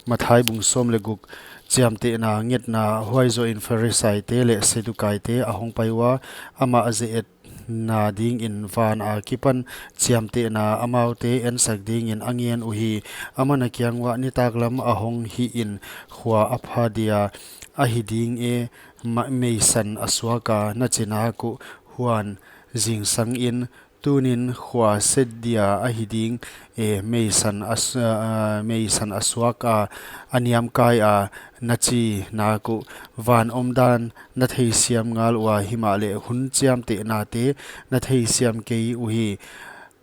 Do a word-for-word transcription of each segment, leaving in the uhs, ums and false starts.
Matthai bung sawm leh guk. Chiamtehna ngetna. Huai zoh in Pharisaite leh Saddukaite a hong pai ua, amah ze-etna ding in van akipan chiamtehna amaute ensak ding in a ngen uhi. Aman a kiang uah, Nitaklam a hong hih in khua a pha dia ahi ding e, ma-, meisan a suak a, na chi nak uh. Huan zingsang in, Tunin khua se dia ahi ding e, meisan a s-, ah, meisan a suak a, a niamkai a, na chi nak uh. Van omdan na theisiam ngal ua, himahleh hun chiamtehnate na theisiam kei uhi.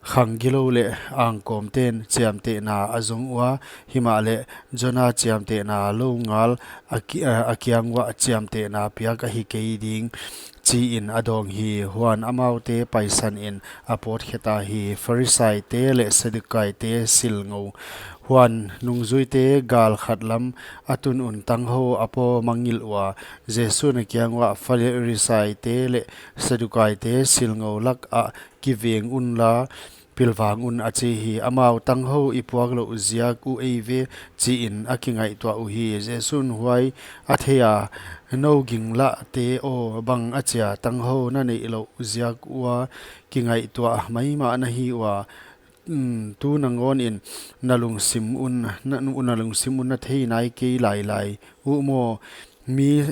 Khang gilou leh angkawmten chiamtehna a zong ua, himahleh Jona chiamtehna lou ngal a ki-, ah, a kiang uah chiamtehna piak ahi kei ding, chi in a dawng hi. Huan amaute paisan in a pawt khe ta hi. Pharisaite leh Saddukaite silngou. Huan nungzuite gal khat lam a tun un, tanghou a paw mangngilh ua. Jesu'n a kiang uah, Pharisaite leh Saddukaite silngou lak ah kiveng unla, pilvang un, a chi hi. Amau, Tanghou i puak louh ziak uh eive, chi in a kingaihtuah uhi. Jesu'n huai a thei a, Nou ginglahte aw, bang achia tanghou na neih louh ziak ua kingaihtuah maimah na hi ua? Um, tu nangawn in na lungsim un, na, na lungsim un na thei nai kei lailai uh maw? Mi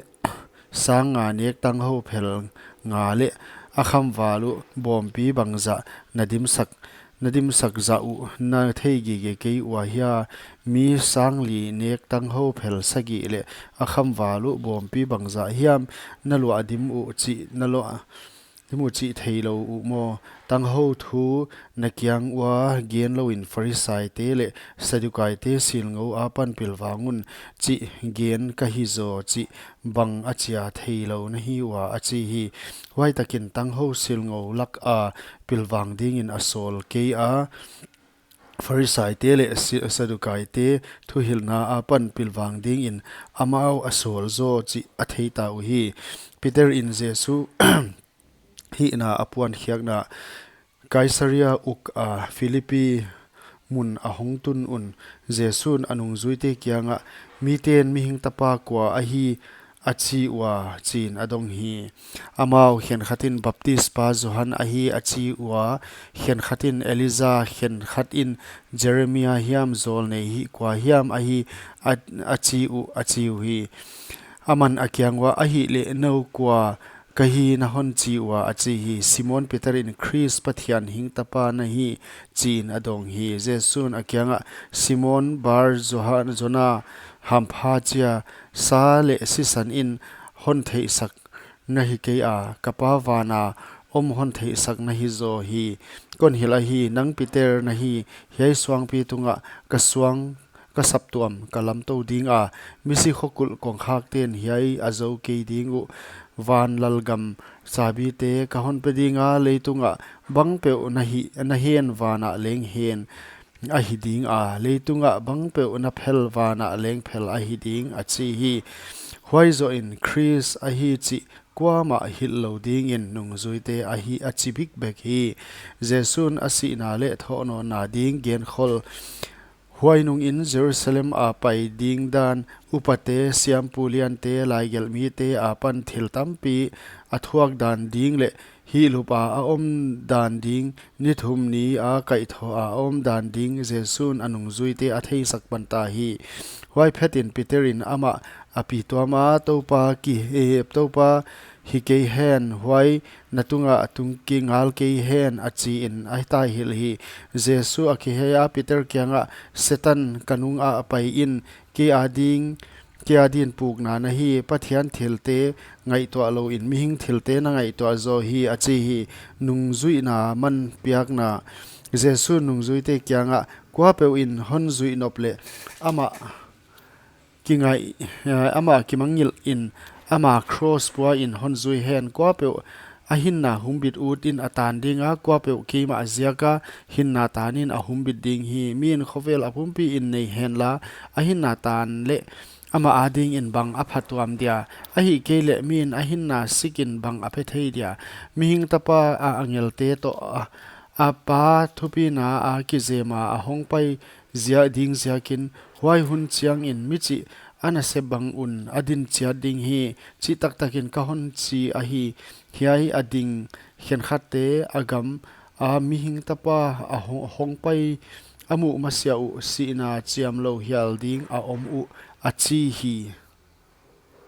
sang nga nek tanghou phel nga leh a khamval uh bawmpi bangzah na dimsak, na dimsak zah uh na thei gige kei ua hia? Mi sang li nek tanghou phel sagih leh a khamval uh bawmpi bangzah hiam na luah dim uh chih, na luah dim uh chih theilou uh maw? Tanghou thu na kiang ua gen lou in Pharisaite leh Saddukaite silngou apan pilvang un, chih gen ka hi zaw, chih bang achia theilou na hi ua? a chi hi. Huai takin tanghou silngou lak a pilvang ding in a sawl kei a, Pharisaite leh Si-, Saddukaite thuhilhna apan pilvang ding in amau a sawl zaw, chih a thei ta uhi. Peter in Jesu hihna a puan khiakna. Kaisaria uk a Philippi mun a hong tun un, Jesu'n a nungzuite kiang ah, Miten Mihing Tapa kua ahi, a chi ua? chi in a dong hi. Amau, Khenkhat in Baptispa Johan ahi, a chi ua, khenkhat in Elija, khenkhat in Jeremia hiam zawlnei hih kua hiam ahi, a, a chi uh, a chi uhi. Aman a kiang uah, Ahihleh nou kua ka hi na hon chi ua? a chi hi. Simon Peter in, Khrist, Pathian Hing Tapa na hi, chi in a dawng hi. Jesu'n a kiang ah, Simon Bar Johan, Jona, hampha chia, sa leh sisan in hon theihsak na hi kei a, ka Pa van a om hon theihsak na hi zaw hi. Kon hilh ahi, nang Peter na hi, hiai suangpi tungah ka suang ka saptuam ka lamtou ding a, misi khokulh kongkhakten hiai a zou kei ding uh. Van lalgam chabite ka hon pe ding a, leitungah bangpeuh na hi, na hen van ah leng hen ahi ding a, leitungah bangpeuh na phel van ah leng phel ahi ding, a chi hi. Huai zoh in Khrist ahi chih kuamah hilh lou ding in nungzuite ahi a chi bikbek hi. Jesu'n a sihna leh thohnawnna ding genkhol. Huai nung in Jerusalem a pai ding dan upate, siampu liante, laigelhmite apan thil tampi a thuak dan ding leh hihlup a a om dan ding, ni thum ni a kaihthoh a a om dan ding Jesu'n a nungzuite a theisak pan ta hi. Huai phet in Peter in amah a pi tuam a, Toupa, ki, eh, Toupa, hi kei hen, huai na tungah tung kei ngal kei hen, a chi in a taihilh hi. Jesu a kihei a, Peter kiang ah, Setan, ka nung ah pai in, kei a ding, kei a din pukna na hi, Pathian thilte ngaihtuah lou in mihing thilte na ngaihtuah zaw hi, a chi hi. Nungzuihna man piakna. Jesu'n nungzuite kiang ah, Kuapeuh in hon zuih nop leh amah kingaih, eh, amah kimangngilh in, ama cross pua in hon zui hen. Kuapeuh a hinna humbit ut in a tan ding a, kuapeuh keimah ziak a hinna tan in a humbit ding hi. Mi'n khovel a pumpi in nei henla, a hinna tan leh amah a ding in bang a phatuam dia? Ahihkeileh mi'n a hinna sik in bang a pe thei dia? Mihing Tapa a angelte toh a, a Pa thupina a kijem a a hong pai ziak ding ziakin, huai hun chiangin michih a nasep bang un a din chiat ding hi, chih taktakin ka hon chi ahi. Hiai a ding khenkhatte a gam a Mihing Tapa a hong, hongpai a muh masiah uh sihna chiamlouh hial ding a om uh, a chi hi.